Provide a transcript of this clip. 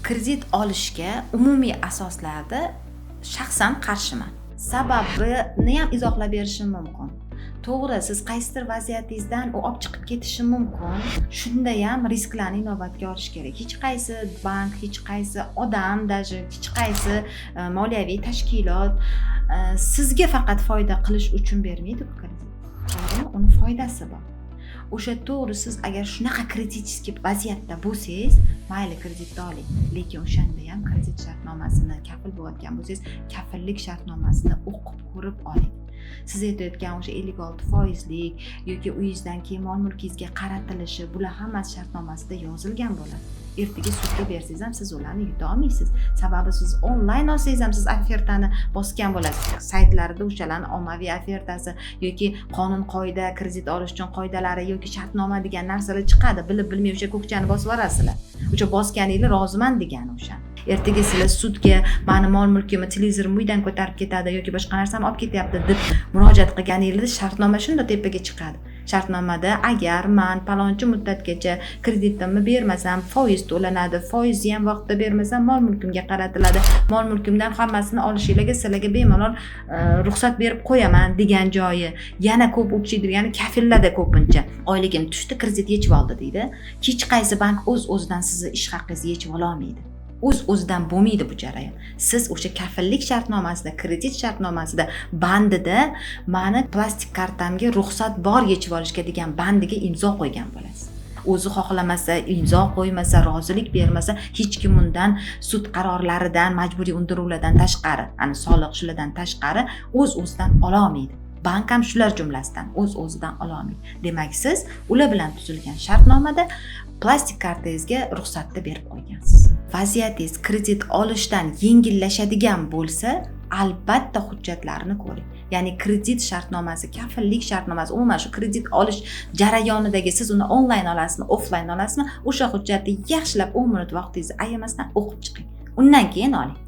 Kredit olishga umumiy asoslarda shaxsan qarshiman. Sababini ham izohlab berishim mumkin. To'g'ri, siz qaysidir vaziyatingizdan u olib chiqib ketishi mumkin. Shunda ham risklarni inobatga olish kerak. Hech qaysi bank, hech qaysi odam, даже hech qaysi moliyaviy tashkilot sizga faqat foyda qilish uchun bermaydi bu kredit. To'g'rimi? Uni foydasi bor. O'sha to'g'ri, siz agar shunaqa критический vaziyatda bo'lsangiz, mayli, kreditni oling, lekin o'shanda ham kredit shartnomasini kafil bo'layotgan bo'lsangiz, kafillik shartnomasini o'qib ko'rib oling. Siz aytayotgan o'sha 56 foizlik yoki uyingizdan keyin mol mulkingizga qaratilishi, bular hammasi shartnomasida yozilgan bo'ladi. Ertaga sudga bersangiz ham, siz ularni yuta olmaysiz, sababi siz onlayn olsangiz ham, siz ofertani bosgan bo'lasiz. Saytlarida o'shalarni ommaviy ofertasi yoki qonun qoida, kredit olish uchun qoidalari yoki shartnoma degan narsalar chiqadi. Bilib bilmay o'sha ko'kchani bosib yuborasizlar. O'sha bosganinglar roziman degani. O'sha ertaga sizlar sudga "Mani mol mulkimni, televizorimni uydan ko'tarib ketadi yoki boshqa narsamni olib ketyapti" deb murojaat qilganingizda, shartnoma shunda tepaga chiqadi. Shartnomada "Agar man palonchi muddatgacha kreditimni bermasam, foiz to'lanadi, foizni ham vaqtida bermasam, mol mulkimga qaratiladi, mol mulkimdan hammasini olishinglarga sizlarga bemalol ruxsat berib qo'yaman" degan joyi. Yana ko'p uchraydigani kafillarda ko'pincha "Oyligim tushdi, kredit yechib oldi" deydi. Hech qaysi bank o'z o'zidan sizni ish haqingizni yechib ololmaydi, o'z o'zidan bo'lmaydi bu jarayon. Siz o'sha kafillik shartnomasida, kredit shartnomasida bandida "Mani plastik kartamga ruxsat bor yechib olishga" degan bandiga imzo qo'ygan bo'lasiz. O'zi xohlamasa, imzo qo'ymasa, rozilik bermasa, hech kim undan sud qarorlaridan, majburiy undiruvlardan tashqari, ani soliq, shulardan tashqari o'z o'zidan ololmaydi. Bank ham shular jumlasidan, o'z o'zidan ololmaydi. Demak, siz ular bilan tuzilgan shartnomada plastik kartangizga ruxsatni berib qo'ygansiz. Vaziyatingiz kredit olishdan yengillashadigan bo'lsa, albatta hujjatlarni ko'ring, ya'ni kredit shartnomasi, kafillik shartnomasi, umuman shu kredit olish jarayonidagi, siz uni onlayn olasizmi, offlayn olasizmi, o'sha hujjatni yaxshilab 10 minut vaqtingizni ayamasdan o'qib chiqing, undan keyin oling.